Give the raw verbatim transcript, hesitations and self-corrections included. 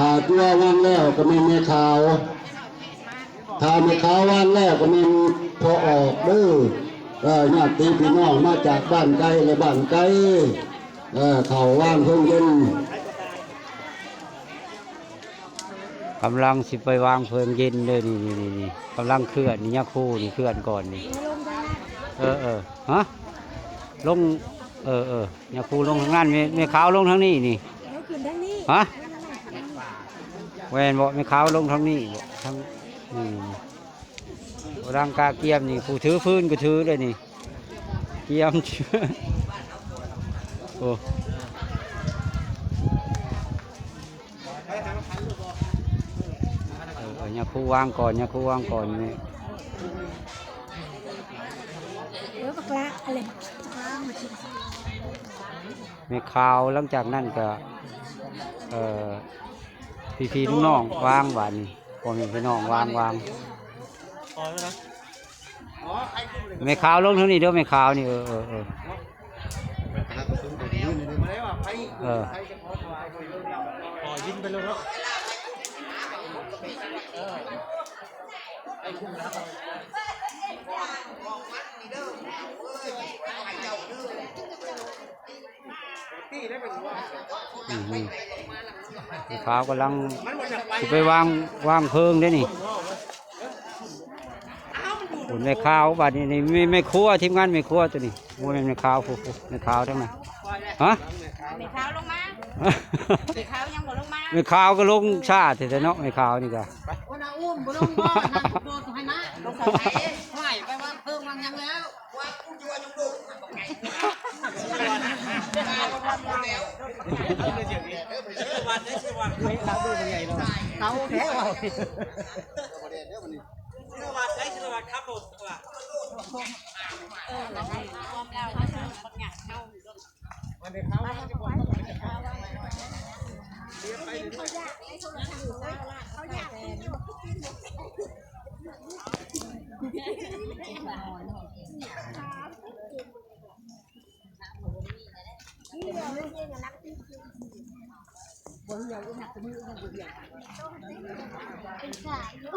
ถ้าตัววางแล้วก็แม่นแม่ขาว ถ้าแม่ขาววางแล้วก็แม่นพ่อออกเด้อ เอ่อ ญาติพี่น้องมาจากบ้านไกลและบ้านไกล เอ่อ เข้าวางเพิ่งเย็น กำลังสิไปวางเพิ่งเย็นเด้อ นี่ นี่ นี่ นี่ กำลังเคลื่อนนี่ ยาคูนี่เคลื่อนก่อนนี่ เออ เออ ฮะ ลง เออ เออ ยาคูลงทางนั้น แม่ แม่ขาวลงทางนี้นี่ แล้วขึ้นทางนี้ ฮะ แม่นบ่ แม่ขาวลงทางนี้บ่ ทาง นี่ นี่ กำลังกาเกียมนี่ ผู้ถือฟืนก็ถือเลยนี่ เกียม โอ้ เออ เออ ยาคูวางก่อน ยาคูวางก่อนนี่ เออ บักละอะไร แม่ขาว หลังจากนั้นก็ เอ่อ พี่ๆน้องๆวางบาดนี้ พ่อแม่พี่น้องวาง วาง แม่ขาวลงทางนี้เด้อ แม่ขาวนี่ เออ เออ เออ เออ อืม อืม แม่ขาวกำลังสิไปวาง วางเพิ่งเด้นี่ โอ้ แม่ขาวบาดนี้นี่ แม่ แม่ครัว ทีมงานแม่ครัวตัวนี้ โอ้ แม่นแม่ขาว ผู้ ผู้ แม่ขาวทั้งนั้น ฮะ แม่ขาวลงมา แม่ขาวยังบ่ลงมา แม่ขาวก็ลงช้าแท้ๆเนาะ แม่ขาวนี่ก็ วันน่ะอุ้มบ่ลงบ่ นั่นโดนให้นะ ลงใส่ไหน ไหวไปวางเพิ่งวางหยังแล้ว เตาแท้ว่ะ เป็นขาอยู่